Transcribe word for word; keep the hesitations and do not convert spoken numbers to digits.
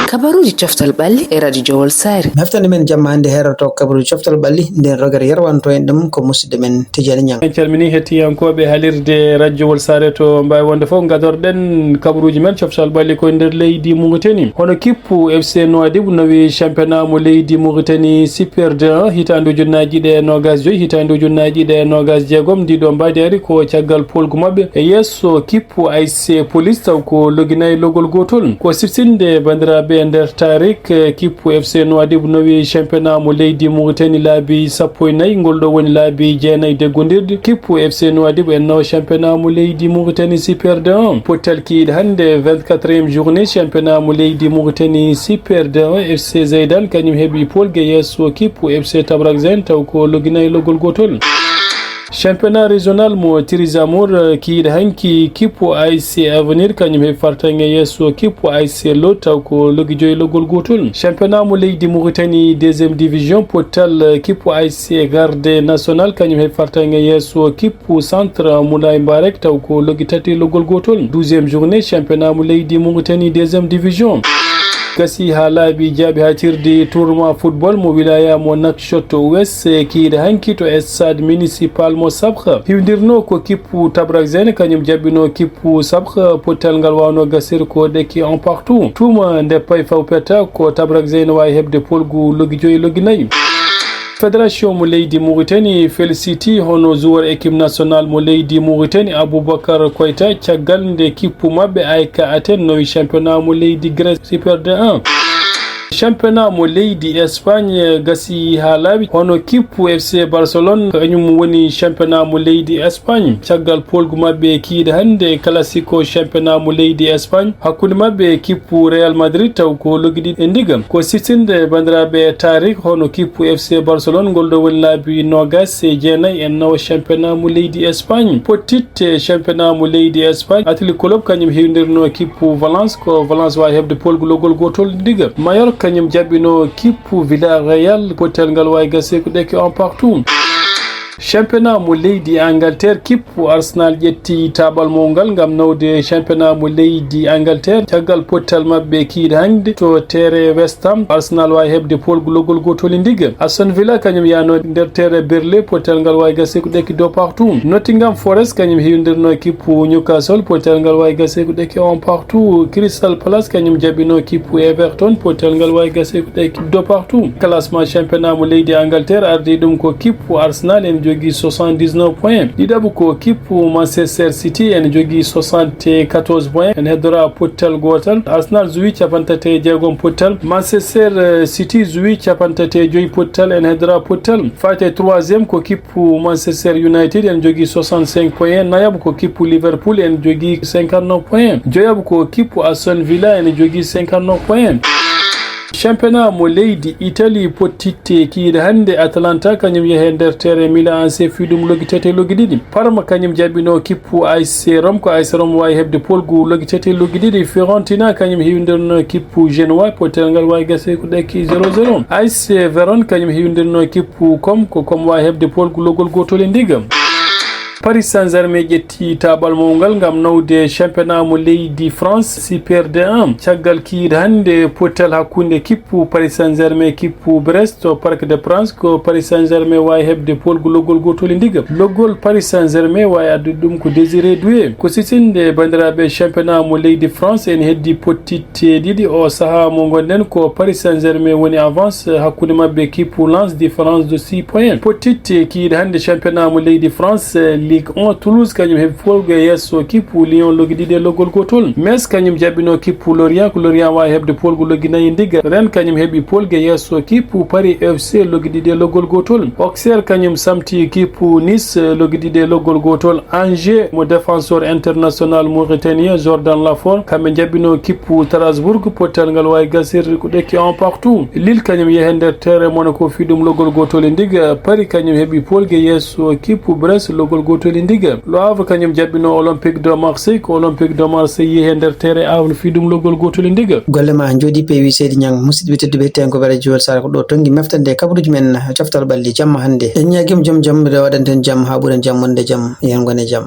Kabaruuji coftal ɓalli e Radio Jowol Saare. Heftande men jamma hannde heeroto kabaruuji coftal ɓalli, nden rogere yerwanto en ɗum ko musidɗo men Tijani Ñang. En calmini hettiyankooɓe halirde Radio Jowol Saare to mbaawi wonde fof, gadorɗen kabaruuji men coftal ɓalli ko e nder leydi Mauritanie. Hono kippu F C Nouadhibou nawi championnat mo leydi Mauritanie Super deux un hitaande ujunnaaji ɗiɗi e noogas joyi, hitaande ujunnaaji ɗiɗi e noogas jeegom. Ndi ɗo mbaadi ari ko caggal polgu maɓɓe e yeeso kippu A S C Police, taw ko loggi nayi loggol gootol. Ko siftinde banndiraaɓe e nder tarik, eh, kippu F C Nouadhibou nawi championnat mo leydi Mauritanie laabi sappo e nayi, ngol ɗo woni laabi jeenayi deggondirde. Kippu F C Nouadhibou en nawa championnat mo leydi Mauritanie Super deux un. Pottal kiiɗe hannde vingt-quatrième journée championnat mo leydi Mauritanie Super deux un, F C Zaïdan kañum heɓi polgu e yeeso kippu F C Tabrakzin, taw ko loggi nayi loggol gootol. Championnat régional mo Tirizamour, eh, kiiɗe hanki kippu A S C Avenir kañum heɓi fartaŋŋe yeeso kippu A S C Lot, taw ko loggi joyi loggol gootol. Championnat mo leydi Mauritanie deuxième division, pottal, eh, kippu A S C Garde National kañum heɓi fartaŋŋe yeeso kippu Centre Moulay Mbarek, taw ko loggi tati loggol gootol. Douzième journée championnat mo leydi Mauritanie deuxième division. Gasi haa laaɓi jaaɓi haa cirdi tournoi football mo wilaya mo Nouakchott Ouest, kiiɗe hanki to stade municipal mo Sabha. Hiwdirno ko kippu Tabrak Zaine, kañum jaɓɓino kippu Sabha, pottal ngal wawno gasir ko ɗekki un partout. Tuma nde pay fawpeta ko Tabrak Zaine wawi heɓde polgu loggi joyi loggi nayi. Fédération mo leydi Mauritanie féliciti hono joueur équipe nationale mo leydi Mauritanie Aboubacar Koita caggal nde kippu maɓɓe A E K Athènes nawi championnat mo leydi Grèce Super deux un. Championnat mo leydi Espagne gasi haa laaɓi, hono kippu F C Barcelone kañum woni championnat mo leydi Espagne. Caggal polgu maɓɓe kiiɗe hannde, Clasico championnat mo leydi Espagne hakkunde maɓɓe e kippu Real Madrid, taw ko loggi ɗiɗi e ndiga. Ko siftinde banndiraaɓe e tarik, hono kippu F C Barcelone ngol ɗo woni laabi noogas e jeenayi en nawa championnat mo leydi Espagne. Pottitte championnat mo leydi Espagne, Athletic Club kañum hiwdirno kippu Valence, ko Valence wawi heɓde polgu loggol gootol ndiga. Mallorca kañum jaɓɓino kippu Villarreal, pottal ngal wawi gasi ko ɗekki un partout. Championnat mo leydi Angleterre, kippu Arsenal ƴetti taaɓal mawngal ngam nawde championnat mo leydi Angleterre. Caggal pottal maɓɓe kiiɗe hannde to terrain West Ham, Arsenal wawi heɓde polgu loggol gootol e ndiga. Aston Villa kañum yano nder terrain Burnley, pottal ngal wawi gasi ko ɗekki deux partout. Nottingham Forest kañum hiwdirno kippu Newcastle, pottal ngal wawi gasi ko ɗekki un partout. Crystal Palace kañum jaɓɓino kippu Everton, pottal ngal wawi gasi ko ɗekki deux partout. Classement championnat mo leydi Angleterre ardi ɗum ko kippu Arsenal, ene jogii soixante-dix-neuf points. Ɗiɗaɓu ko kippu Manchester City, ene jogii soixante-quatorze points, ene heddora pottal gootal. Arsenal jowi capanɗe tati e jeegom pottal. Manchester, eh, City jowi capanɗe tati e joyi pottal, ene heddora pottal. Faati e troisième ko kippu Manchester United, ene jogii soixante-cinq points. Nayaɓu ko kippu Liverpool, ene jogii cinquante-neuf points. Joyaɓu ko kippu Aston Villa, ene jogii cinquante-neuf points. Championnat mo leydi Italie, pottitte kiiɗe hannde, Atalanta kañum yehe nder terrain Milan A C, fii ɗum loggi tati e loggi ɗiɗi. Parma kañum jaɓɓino kippu A S C Rome, ko A S C Rome wawi heɓde polgu loggi tati e loggi ɗiɗi. Fiorentina kañum hiwdirno kippu Genoa, pottal ngal wawi gasi ko ɗekki zéro zéro. A S C Vérone kañum hiwdirno kippu Comme, ko Comme wawi heɓde polgu loggol gootol e ndiga. Paris Saint-Germain ƴetti taaɓal mawngal ngam nawde championnat mo leydi France Super deux un. Caggal kiiɗe hannde, pottal hakkunde kippu Paris Saint-Germain, kippu Brest to Parc des Princes, ko Paris Saint-Germain wawi heɓde polgu loggol gootol e ndiga. Loggol Paris Saint-Germain wawi addude ɗum ko Désiré Doué. Ko siftinde banndiraaɓe, championnat mo leydi France ene heddi pottitte ɗiɗi o sahaa mo ngonɗen, ko Paris Saint-Germain woni avance hakkunde maɓɓe kippu Lens différence de six points. Pottitte kiiɗe hannde championnat mo leydi France, Ligue un, Toulouse kañum heɓi polgu e yeeso kippu Lyon loggi ɗiɗi e loggol gootol. Metz kañum jaɓɓino kippu Lorient, ko Lorient wawi heɓde polgu loggi nayi e ndiga. Rennes kañum heɓi polgu e yeeso kippu Paris F C loggi ɗiɗi e loggol gootol. Auxerre kañum samti kippu Nice loggi ɗiɗi e loggol gootol. Angers mo défenseur international mauritanien Jordan Lafont, kamɓe jaɓɓino kippu Strasbourg, pottal ngal wawi gasirde ko ɗekki un partout. Lille kañum yehe nder terrain Monaco fii ɗum loggol gootol e ndiga. Paris kañum heɓi polgu e yeeso kippu Brest loggol gootol e ndiga. Le Havre kañum jaɓɓino Olympique de Marseille, ko Olympique de Marseille yehe nder terrain Havre fii ɗum loggol gootol e ndiga. Golle ma jooɗi peewi, Seydi Ñang. Musidɓe tedduɓe, hettiyankooɓe Radio Jowol Saare, ko ɗo tonngi mefte nde kabaruuji men coftal ɓalli jamma hannde. En ñaagima joom jam waɗanten jam haa ɓuren jam wonde jam. Yen ngone jam.